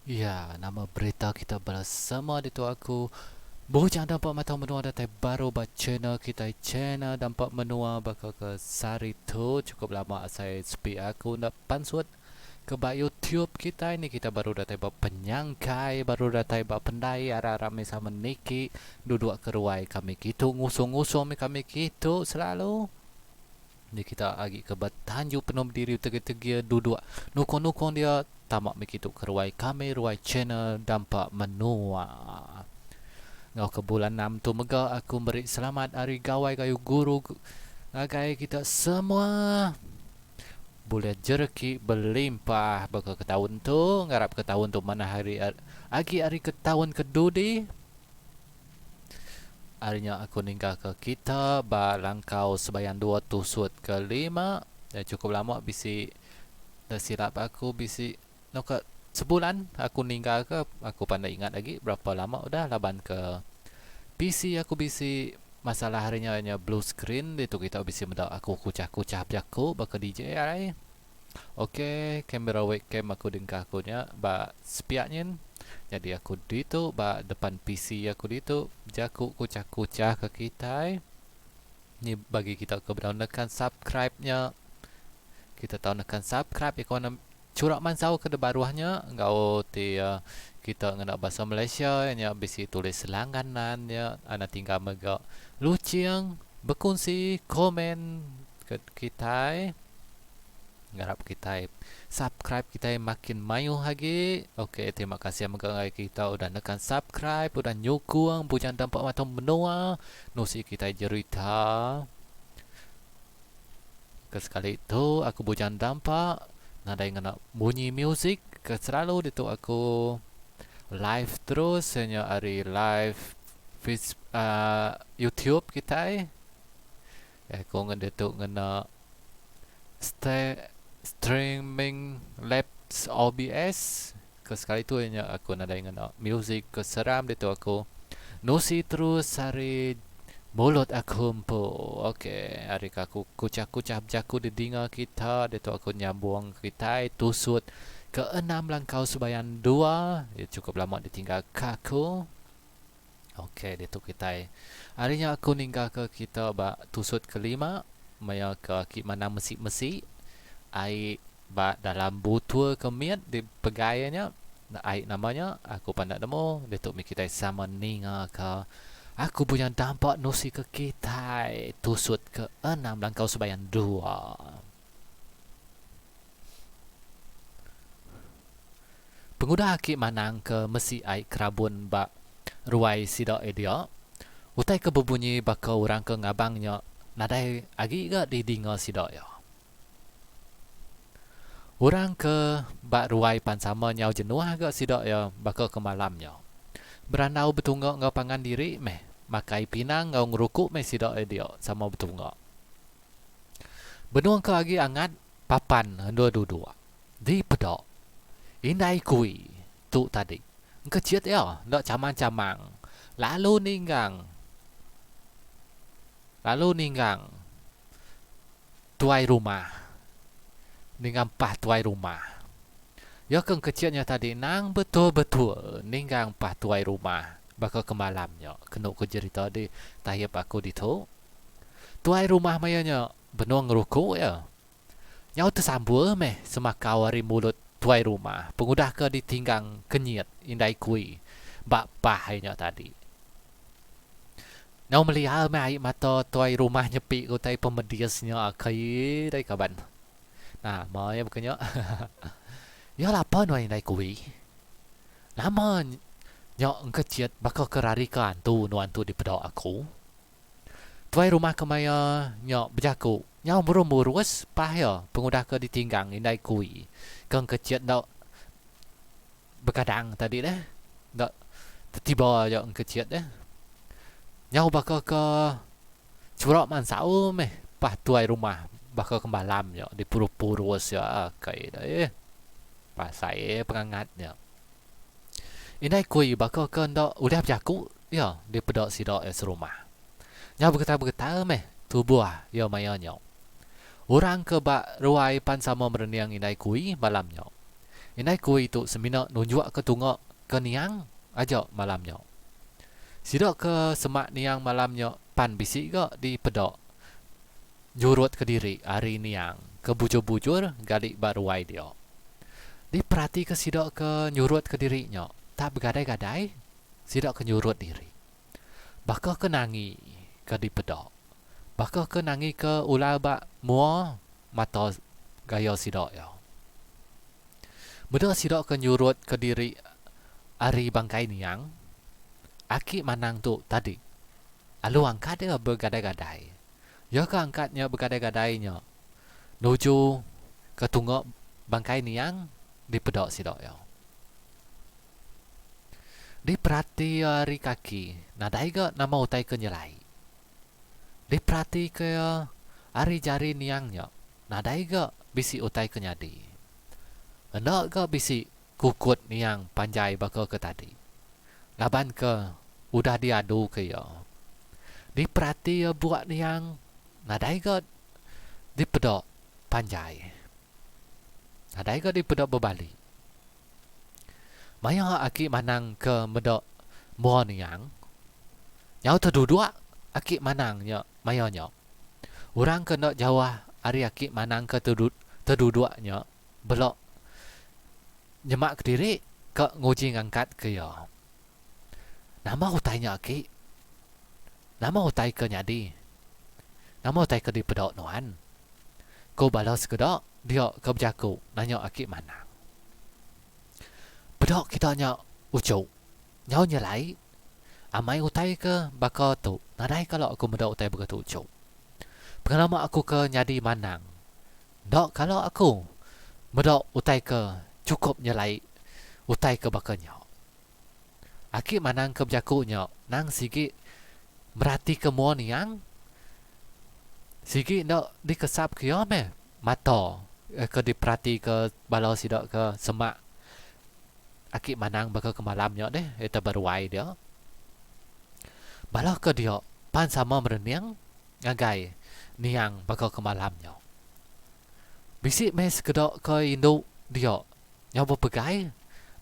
Ya, nama berita kita bala sama ditu aku Bujang Dampa Matau Menua datai baru ba channel kitai channel Dampa Menua baka ke sehari tu cukup lama asai sepi aku enda pansut ke ba YouTube kitai ni kita baru datai ba penyangkai baru datai ba pendai ara-ara mih sama niki duduk ke ruai kami kitu ngusung-ngusung mih kami kitu selalu. Ni kita agi ke ba tanju penuh bediri tegir-tegir duduk nukung-nukung dia tama mih kitu ke ruai kami ruai channel Dampa Menua. Enggau ke bulan enam tu mega aku meri selamat ari Gawai Gayu Guru ngagai kita semua. Bulih jereki belimpah baka ke taun tu ngarap ke taun tu manah ari agi ari ke taun ke dudi. Ari nya aku ninggalka kita ba langkau sebayan dua tusut ke lima. Ya cukup lama bisi enda silap aku bisi nuka sebulan aku ninggalka aku pandai ingat agi berapa lama udah laban ke PC aku bisi masalah ari nya nya blue screen ditu kita bisi meda aku kuchah-kuchah bejaku baka DJ ai. Ok kamera webcam aku dengkah aku nya ba sepiak nyin nyadi aku ditu ba depan PC aku ditu jaku kuchah kuchah ke kitai ni bagi kita ke bedau nekan subscribe nya kita tau nekan subscribe ikon churak mansau ke baruh nya enggau ti kita ngena bahasa Malaysia nya bisi tulis langganan nya anang tinggal mega luching bekunsi komen ke kitai. Ngarap kitai subscribe kitai makin mayuh agi. Ok terima kasih mega ngagai kita udah nekan subscribe udah nyukung Bujang Dampa Matong Menua nusi kitai jerita. Ke sekali tu aku Bujang Dampa nadai ngena munyi music ke selalu ditu aku live terus inya ari live face uhh youtube kitai. Aku ditu ngena Streaming Labs OBS ke sekali tu inya aku nadai ngena music ke seram ditu aku nusi terus ari mulut aku empu. Ok ari ka aku kuchah-kuchah bejaku didinga kita ditu aku nyambung kitai tusut ke enam langkau sebayan dua cukup lama ditinggal ka aku. Ok ditu kitai. Ari nya aku ninggalka kita ba tusut kelima maya ke aki manang mesi-mesi ai ba dalam butul ke mit dipegai iya nya ai nama nya aku pan enda nemu ditu mih kitai sama ningaka aku punya dampa nusi ke kitai tusut ke enam langkau sebayan dua. Pengudah aki manang ke mesi ai kerabun ba ruai sida iya dia, utai ke bebunyi baka orang ke ngabang nya nadai agi ga didinga sida iya. Orang ke ba ruai pan sama nyau jenuh ga sida iya baka ke malam nya. Berandau betunga enggau pangan diri meh, makai pinang enggau ngeruku meh sida iya dia sama betunga. Benung ke agi angat papan endur duduk. Dipeda indai kui tu tadi engkechit iya enda chamang-chamang lalu ninggang lalu ninggang tuai rumah ninggang pah tuai rumah. Iya ke engkechit nya tadi nang betul-betul ninggang pah tuai rumah baka ke malam nya kenu ku jerita di taip aku ditu. Tuai rumah maya nya benung ngeruku iya. Nyau tesambul meh semakau ari mulut tuai rumah pengudah ke ditinggang kenyit indai kui ba pah ai nya tadi. Nyau meliar meh ai mata tuai rumah nyepi ke utai pemedis nya akai dai kaban. Nama iya baka nya. Iya lapa nuan indai kui. Nama nya engkechit baka ke rari ke antu nuan tu dipeda aku. Tuai rumah ke maya nya bejaku nyau murus-murus pah iya pengudah ke ditinggang indai kui ke engkechit enda bekadang tadi deh enda tetiba aja engkechit deh. Nyau baka ke chura mansau meh pah tuai rumah baka ke malam nya dipurus-purus iya kai deh pasai pengangat nya. Indai kui baka ke enda ulih bejaku iya dipeda sida iya serumah. Nyau begetar-begetar meh tubuh iya maya nya. Orang ke ba ruai pan sama merening indai kui malam nya. Indai Kui tu semina nunjukka tunga ke niang aja malam nya. Sida ke semak niang malam nya pan bisi ga dipeda nyurutka diri ari niang ke bujur-bujur gali ba ruai dia. Diperatika sida ke nyurutka diri nya tak begadai-gadai sida ke nyurut diri. Baka ke nangi ke dipeda. Baka ke nangi ke ular ba mua mata gaya sida iya. Meda sida ke nyurut ke diri ari bangkai niang, aki manang tu tadi alu angkat iya begadai-gadai. Iya ke angkat nya begadai-gadai nya nuju ke tunga bangkai niang dipeda sida iya. Diperati iya ari kaki nadai ga nama utai ke nyelai. Diperatika iya ari jari niang nya nadai ga bisi utai ke nyadi. Enda ga bisi kukut niang panjai baka ke tadi laban ke udah diaduka iya. Diperati iya buak niang nadai ga dipeda panjai. Nadai ga dipeda bebali. Maya aki manang ke meda mua niang, nyau teduduk aki manang nya maya nya. Orang ke enda jauh ari aki manang ke teduduk nya bela nyema kediri ka nguji ngangkatka iya. Nama utai nya aki? Nama utai ke nyadi? Nama utai ke dipeda nuan? Ku bala sekeda dia ke bejaku nanya aki manang. Peda kita nya uchu, nyau nyelai amai utai ke baka tu nadai kala aku meda utai baka tu uchu. Pengelama aku ke nyadi manang enda kala aku meda utai ke chukup nyelai utai ke baka nya. Aki manang ke bejaku nya nang sigi meratika mua niang. Sigi enda dikesap ke iya meh mata ke diperatika bala sida ke semak aki manang baka ke malam nya deh iya teberuai dia. Bala ke dia pan sama merening ngagai niang baka ke malam nya. Bisi meh sekeda ke indu dia nyau bepegai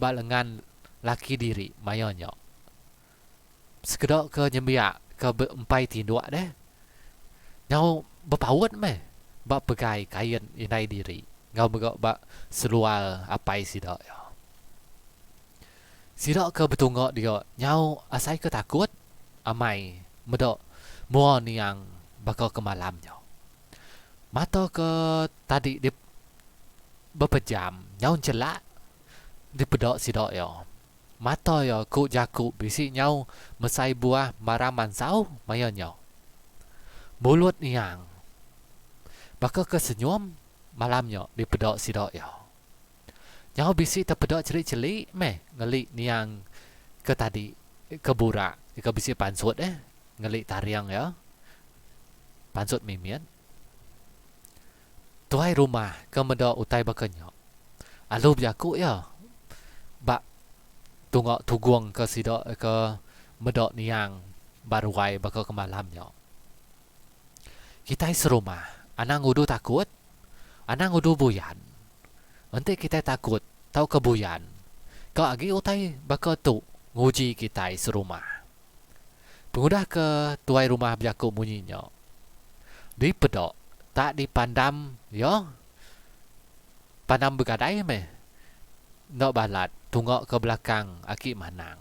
ba lengan laki diri maya nya. Sekeda ke nyembiak ke empai tinduk deh nyau bepaut meh ba pegai kain indai diri enggau mega ba seluar apai sida iya. Sida ke betunga dia nyau asai ke takut amai meda mua niang baka ke malam nya. Mata ke tadi bepejam nyau enchelak dipeda sida iya. Mata iya ku jaku bisi nyau mesai buah maram mansau maya nya. Mulut niang baka ke senyum malam nya dipeda sida iya. Nyau bisi tepeda cheli-cheli meh ngeli niang ke tadi ke burak ke bisi pansut eh ngeli taring iya pansut mimit. Tuai rumah ke meda utai baka nya alu bejaku iya ba tunga tugung ke sida ke meda niang ba ruai baka ke malam nya. Kitai serumah anang udu takut, anang udu buyan. Enti kitai takut tauka buyan ka agi utai baka tu nguji kitai serumah. Pengudah ke tuai rumah bejaku munyi nya, dipeda tak dipandam iya, pandam begadai meh enda balat tunga ke belakang aki manang.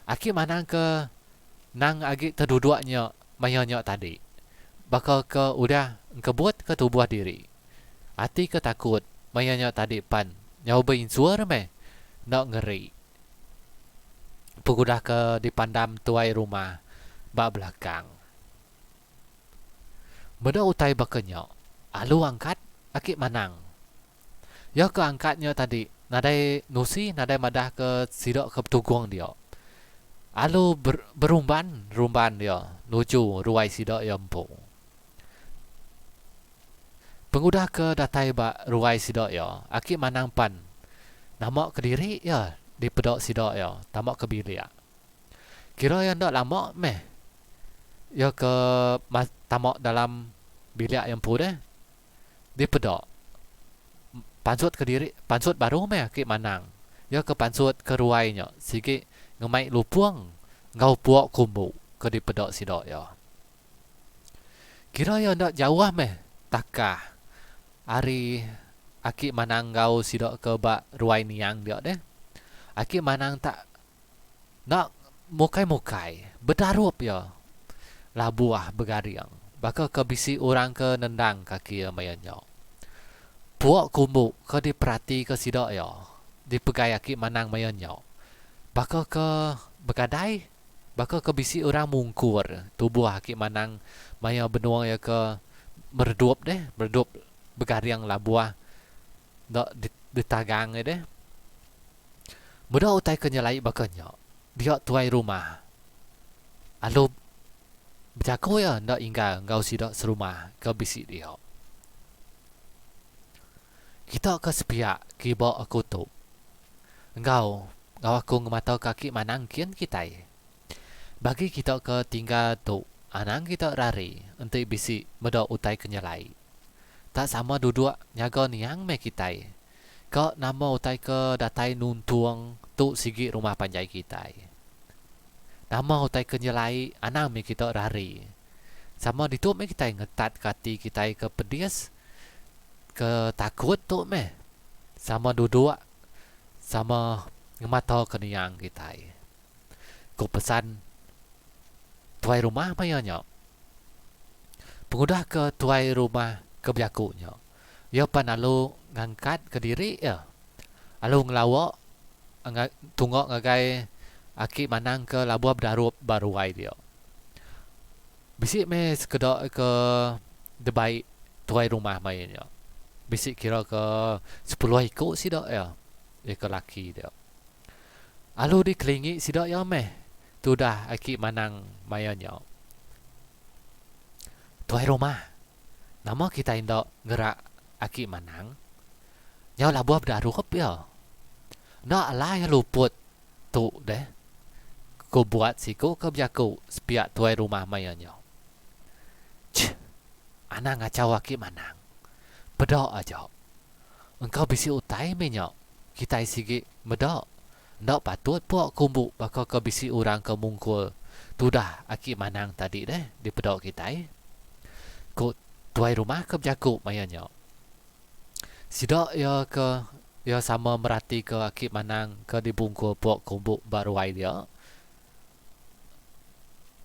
Aki manang ke nang agi teduduk nya maya nya tadi baka ke udah engkebut ke tubuh diri. Ati ke takut maya nya tadi pan nyau beinsur meh enda ngeri. Pengudah ke dipandam tuai rumah ba belakang. Meda utai baka nya, alu angkat aki manang. Iya ke angkat nya tadi nadai nusi nadai madah ke sida ke betugung dia. Alu berumban rumban iya nuju ruai sida iya empu. Pengudah ke datai ba ruai sida iya, aki manang pan nama kediri iya dipeda sida iya tama ke bilik. Kira iya enda lama meh iya ke tama dalam bilik iya empu deh dipeda. Pansut kediri pansut baru meh aki manang. Iya ke pansut ke ruai nya sigi ngemai lupung enggau pua kumbu ke dipeda sida iya. Kira iya enda jauh meh takah ari aki manang enggau sida ke ba ruai niang dia deh. Aki manang tak enda mukai-mukai bedarup iya labuh begaring baka ke bisi orang ke nendang kaki iya maya nya. Pua kumbu ke diperatika sida iya dipegai aki manang maya nya baka ke begadai baka ke bisi orang mungkur tubuh aki manang maya benung iya ke meredup deh meredup begaring labuh enda ditagang iya deh. Meda utai ke nyelai baka nya, dia tuai rumah alu bejaku iya enda inggar enggau sida serumah ke bisi dia. Kita ke sepiak kiba aku tu enggau enggau aku ngemataka aki manang kin kitai. Bagi kita ke tinggal tu anang kita rari enti bisi meda utai ke nyelai. Tak sama duduk nyaga niang meh kitai. Ka nama utai ke datai nuntung tu sigi rumah panjai kitai. Nama utai ke nyelai anang mih kita rari. Sama ditu mih kitai ngetat ke ati kitai ke pedis ke takut tu meh. Sama duduk sama ngemata ke niang kitai. Ku pesan tuai rumah maya nya. Pengudah ke tuai rumah ke bejaku nya. Iya pan lalu ngangkatka diri iya, lalu ngelawa tunga ngagai aki manang ke labuh bedarup ba ruai dia. Bisi meh sekeda ke dibai tuai rumah maya nya. Bisi kira ke sepuluh iku sida iya, iya ke laki dia. Lalu dikelingi sida iya meh tudah aki manang maya nya. Tuai rumah. Nama kitai enda ngerak aki manang? Nyau labuh bedarup iya. Enda alai luput tu deh, ku buat siku ke bejaku sepiak tuai rumah maya nya. Chih, anang ngachau aki manang. Peda aja. Engka bisi utai meh nya, kitai sigi meda. Enda patut pua kumbu baka ke bisi orang ke mungkul tudah aki manang tadi deh dipeda kitai, ku tuai rumah ke bejaku maya nya. Sida iya ke iya sama meratika aki manang ke dibungkul pua kumbu ba ruai dia.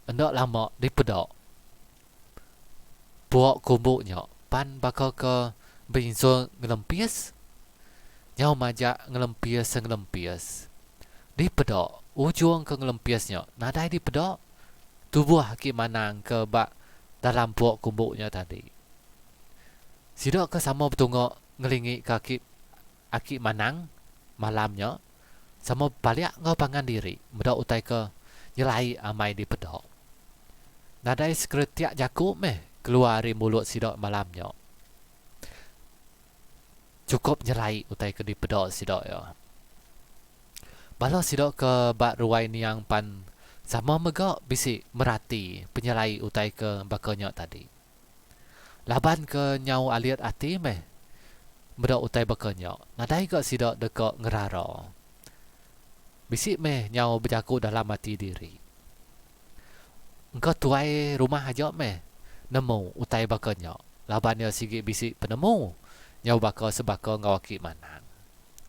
Enda lama dipeda. Pua kumbu nya pan baka ke beinsul ngelempis. Nyau majak ngelempis sengelempis. Dipeda ujung ke ngelempis nya nadai dipeda tubuh aki manang ke ba dalam pua kumbu nya tadi. Sida ke sama betunga ngelingi ke aki aki manang malam nya sama bepalik enggau pangan diri meda utai ke nyelai amai dipeda. Nadai sekeretik jaku meh keluar ari mulut sida malam nya. Chukup nyelai utai ke dipeda sida iya. Bala sida ke ba ruai niang pan sama mega bisi merati penyelai utai ke baka nya tadi. Laban ke nyau alit ati meh meda utai baka nya, nadai ga sida deka ngerara. Bisi meh nyau bejaku dalam ati diri. Engka tuai rumah aja meh nemu utai baka nya laban iya sigi bisi penemu nyau baka sebaka enggau aki manang,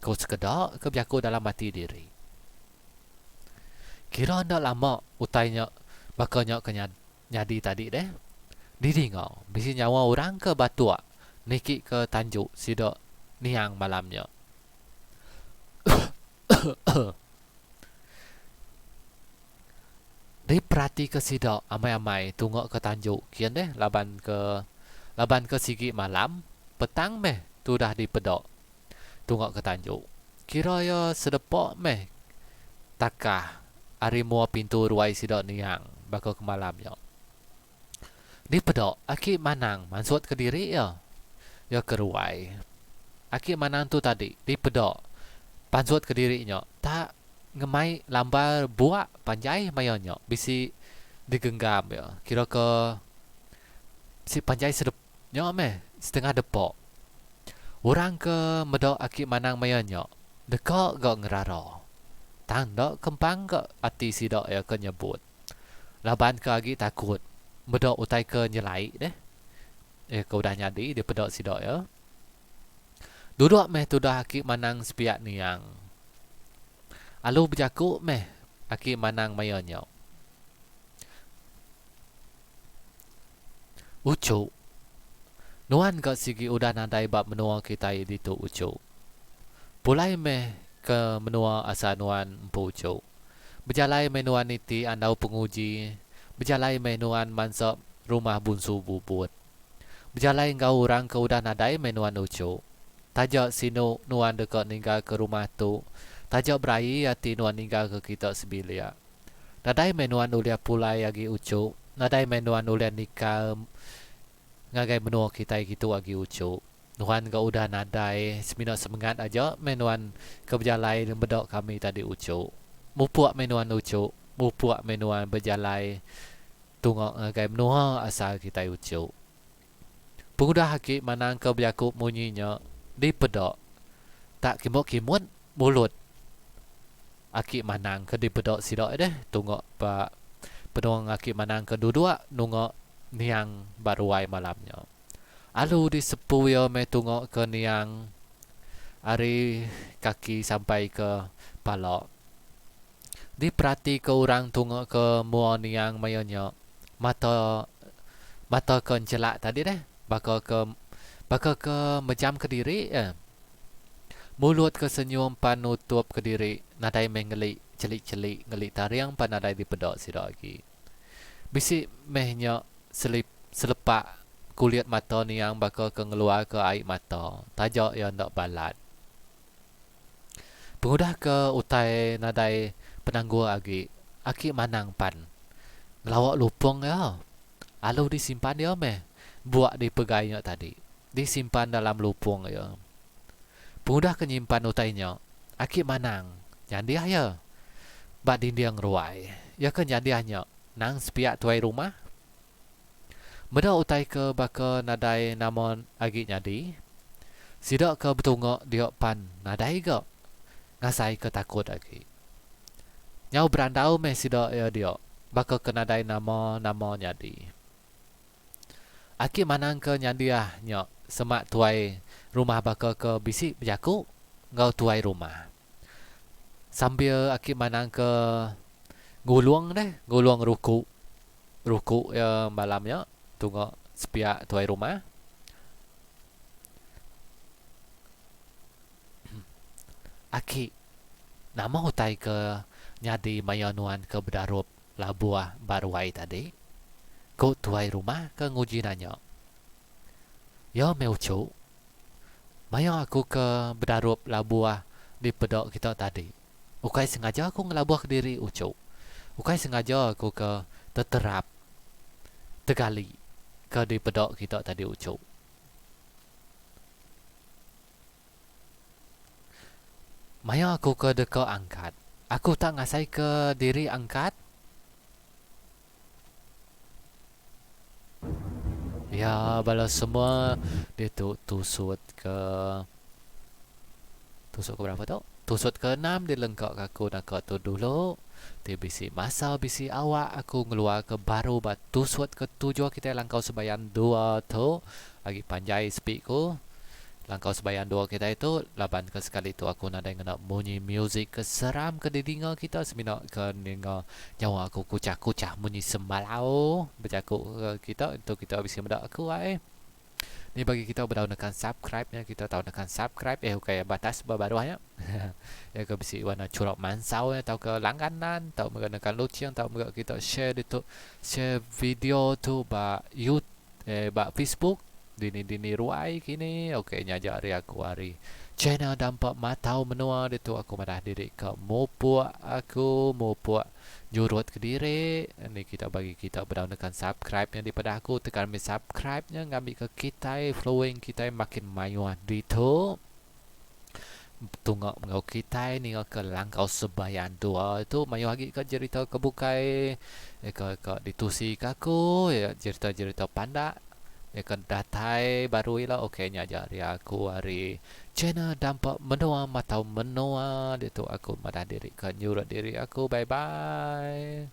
ku sekeda ke bejaku dalam ati diri. Kira enda lama utai nya baka nya ke nyadi tadi deh, didinga bisi nyawa orang ke batuk niki ke tanju sida niang malam nya. Diperatika sida amai-amai tunga ke tanju kin deh laban ke laban ke sigi malam petang meh tudah dipeda tunga ke tanju. Kira iya sedepa meh takah ari mua pintu ruai sida niang baka ke malam nya. Dipeda aki manang mansut kediri iya iya ke ruai. Aki manang tu tadi dipeda pansut kediri nya tak ngemai lambar buak panjai maya nya bisi digenggam iya kira ke bisi panjai sedep nya meh setengah depa. Orang ke meda aki manang maya nya deka ga ngerara. Tang enda kempang ga ati sida iya ke nyebut. Laban ke agi takut meda utai ke nyelai deh. Iya ke udah nyadi dipeda sida iya. Duduk meh tudah aki manang sepiak niang. Alu bejaku meh aki manang maya nya. Uchu. Nuan ga sigi udah nadai ba menua kitai ditu uchu. Pulai meh ke menua asal nuan empu uchu. Bejalai meh nuan niti andau penguji, bejalai meh nuan mansa rumah bunsu bubut. Bejalai enggau orang ke udah nadai meh nuan uchu. Taja sinu nuan deka ninggalka rumah tu, taja beraie ati nuan ninggalka kita sebilik. Nadai meh nuan ulih pulai agi uchu, nadai meh nuan ulih nikal ngagai menua kitai kitu agi uchu. Nuan ga udah nadai, semina semengat aja meh nuan ke bejalai meda kami tadi uchu. Mupuk meh nuan uchu, mupuk meh nuan bejalai tunga ngagai menua asal kitai uchu. Pengudah agi manang ke bejaku munyi nya dipeda tak kimut-kimut mulut aki manang ke dipeda sida deh tunga ba penung aki manang ke duduk nunga niang ba ruai malam nya. Alu disepu iya meh tunga ke niang ari kaki sampai ke pala. Diperatika orang tunga ke mua niang maya nya mata mata ke enchelak tadi deh baka ke baka ke mejam kediri eh. Mulut ke senyum pan nutup kediri nadai meh ngeli chelik-chelik ngeli taring pan nadai dipeda sida agi. Bisi meh nya selip selepak kulit mata niang baka ke ngeluarka ai mata taja iya enda balat. Pengudah ke utai nadai penanggul agi, aki manang pan ngelawa lupung iya. Alu disimpan iya meh buak dipegai nya tadi. Disimpan dalam lupung iya. Pengudah ke nyimpan utai nya, aki manang nyandih iya ba dinding ruai. Iya ke nyandih nya nang sepiak tuai rumah. Meda utai ke baka nadai nama agi nyadi, sida ke betunga dia pan nadai ga ngasai ke takut agi. Nyau berandau meh sida iya dia baka ke nadai nama-nama nyadi. Aki manang ke nyandiah nya semak tuai rumah baka ke bisi bejaku enggau tuai rumah. Sambil aki manang ke ngulung deh, ngulung ruku. Ruku iya malam nya tunga sepiak tuai rumah. Aki, nama utai ke nyadi maya nuan ke bedarup labuh ba ruai tadi? Ku tuai rumah ke nguji nanya. Iya meh uchu. Maya aku ke bedarup labuh dipeda kita tadi, ukai sengaja aku ngelabuh kediri uchu. Ukai sengaja aku ke teterap tegali ke dipeda kita tadi uchu. Maya aku ke deka angkat, aku tak ngasaika diri angkat. Ya, bala semua ditu tusut ke tusut ke berapa tu? Tusut ke enam dilengkaka aku naka tu dulu. Ti bisi masa bisi awak aku ngeluarka baru ba tusut ke tujuh kitai Langkau Sebayan dua tu. Agi panjai sepi ku Langkau Sebayan dua kitai tu laban ke sekali tu aku nadai ngena munyi music ke seram ke didinga kita semina ke ninga nyawa aku kuchah-kuchah munyi semalau bejaku ke kita entu kita bisi meda aku ai. Ni bagi kita bedau nekan subscribe nya kita tau nekan subscribe eh ukai batas ba baruh nya. Iya ke bisi warna churap mansau nya tauka langganan tau mega nekan loceng tau mega kita share ditu share video tu ba YouTube Eh ba Facebook dini dini ruai kini ok nya aja ari aku ari channel dampa matau menua ditu aku madah diri ka mupuk aku mupuk nyurut kediri ni kita bagi kita bedau nekan subscribe nya dipadah aku tekan mih subscribe nya ngambi ke kitai following kitai makin mayuh ditu. Tunga enggau kitai ninga ke Langkau Sebayan dua tu mayuh agi ka jerita ke bukai ka ka ditusi ka aku iya jerita-jerita pandak. Iya ke datai baru ila ok nya aja ari aku ari channel Dampa Menua Matau Menua ditu aku madah diri ke nyurut diri aku bye bye.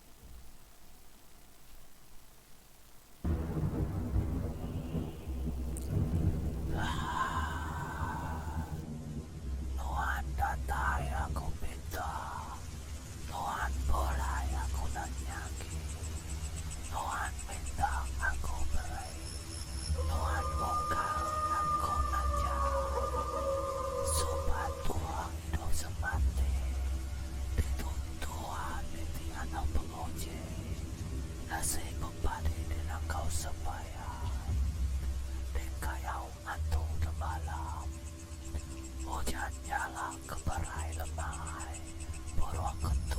Nuan datai aku pinta. Nuan pulai aku nanya agi. Nuan minta aku beri. Nuan mungkal aku ngajar. Suba tua ngidup semati. Ditu tua niti anau penguji. Nasi bepadi di langkau sebaya. Dikayau antu demalam. Ujan nyala keberai lemai. Burung ketu.